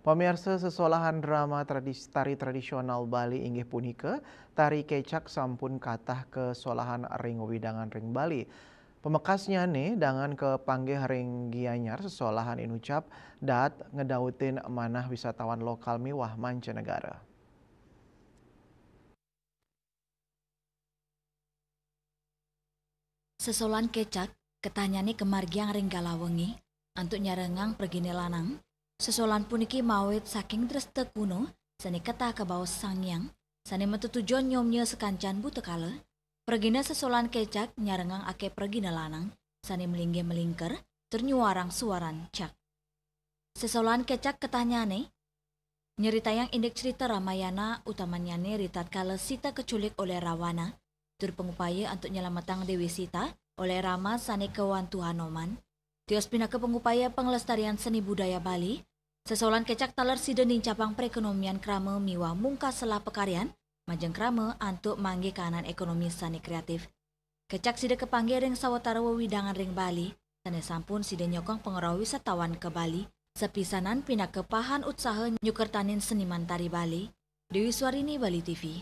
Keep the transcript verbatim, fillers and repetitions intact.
Pamirsa, sesolahan drama tradis-, tari tradisional Bali inggih punika tari kecak sampun katah kasolahan ring wewidangan ring Bali. Pamekasnyane dangan kapanggih ring Gianyar, sesolahan inucap daat ngedautin manah wisatawan lokal miwah mancanegara. Sesolahan kecak, ketahnyane kamargiang ring galah wengi, antuk nyarengang pragina lanang. Sesolahan puniki mawit saking dresta kuno, sane ketah kabaos Sang Hyang, sane matetujon nyomnya sakancan buta kala. Pragina sesolahan kecak nyarengang akeh pragina lanang, sane malinggih malingker, tur nyuarang suaran cak. Sesolahan kecak ketahnyane, nyeritayang indik crita Ramayana, utamannyane ritatkala Sita kaculik olih Rawana, tur pangupaya antuk nyelametang Dewi Sita olih Rama sane kawantu Hanoman. Tios pinaka pangupaya panglestarian seni budaya Bali, sesolahan kecak taler sida nincapang perekonomian krama miwah mungkas selah pakaryan majeng krama antuk manggih kahanan ekonomi sane kreatif. Kecak sida kapanggih ring sawatara wewidangan ring Bali, sane sampun sida nyokong pangrauh wisatawan ka Bali, sapisanan pinaka pahan utsaha nyukertanin seniman tari Bali. Dewi Swarini, Bali T V.